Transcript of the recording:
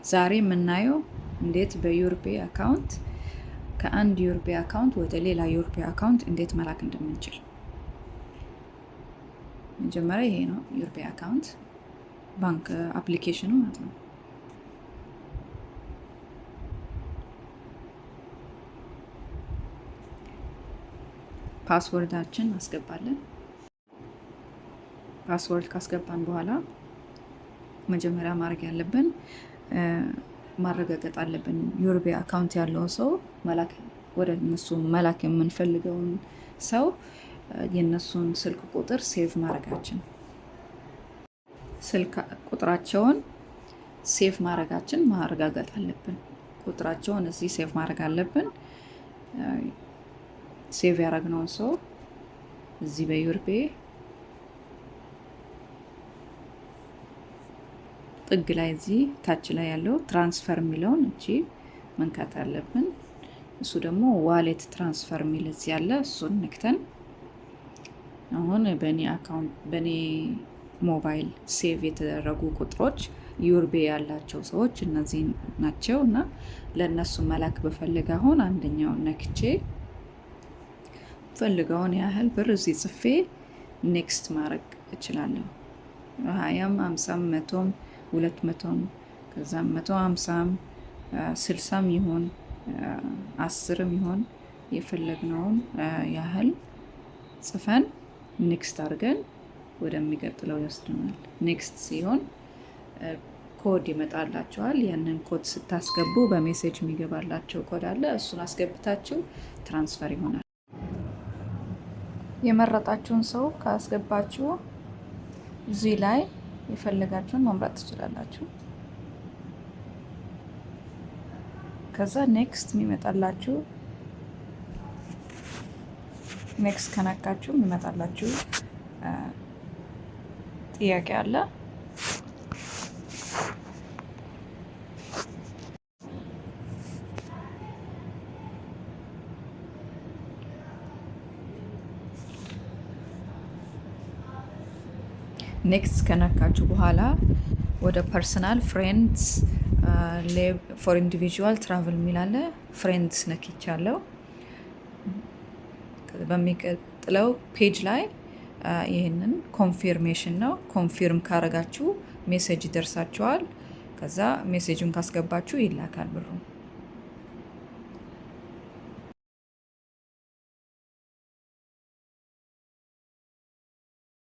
ዛሬ የምናየው እንዴት በ Europay account ከአንድ Europay account ወደ ሌላ Europay account እንዴት መላክ እንደምንችል። መጀመሪያ ይሄ ነው Europay account ባንክ application ኑ ማለት ነው። Password ኣችን እናስገባለን። Password ካስገባን በኋላ መጀመሪያ ማድረግ ያለብን ማረጋገጥ አለብን። Europay account ያለው ሰው መላክ ወደ እነሱ መላክ የምንፈልገውን ሰው የእነሱን ስልክ ቁጥር save ማድረጋችን፣ ስልክ ቁጥራቸውን save ማድረጋችን ማረጋገጥ አለብን። ቁጥራቸውን እዚህ save ማድረግ አለብን። Save ያደረግነውን ሰው እዚህ በ Europay ጥግ ላይ እዚህ ታች ላይ ያለው transfer የሚለውን እቺ መንካት አለብን። እሱ ደግሞ wallet transfer የሚል እዚህ ያለ እሱን ነክተን አሁን በእኔ account በእኔ ሞባይል save የተደረጉ ቁጥሮች Europay ያላቸው ሰዎች እነዚህ ናቸው እና ለእነሱ መላክ ብፈልግ አሁን አንደኛውን ነክቼ ፈልገውን ያህል ብር እዚህ ጽፌ next ማድረግ እችላለሁ። 20ም 50ም 100ም 200ም ከዛም 150ም 60ም ይሁን 10ም ይሁን የፈለግነውን ያህል ጽፈን next አድርገን ወደሚቀጥለው ይወስድናል። Next ሲሆን ኮድ ይመጣላችኋል። ያንን ኮድ ስታስገቡ በ message የሚገባላችሁ ኮድ አለ። እሱን አስገብታችሁ transfer ይሆናል። የመረጣችሁን ሰው ካስገባችሁ እዚህ ላይ የፈለጋችሁን መምረጥ ትችላላችሁ። ከዛ next የሚመጣላችሁ next ከነካችሁ የሚመጣላችሁ ጥያቄ አለ። Next ከነካችሁ በኋላ ወደ personal፣ friends፣ for individual፣ travel የሚል አለ። Friends ነክቻለሁ። በሚቀጥለው page ላይ ይህንን confirmation ነው። Confirm ካረጋችሁ message ይደርሳችኋል። ከዛ message ኡን ካስገባችሁ ይላካል ብሩ።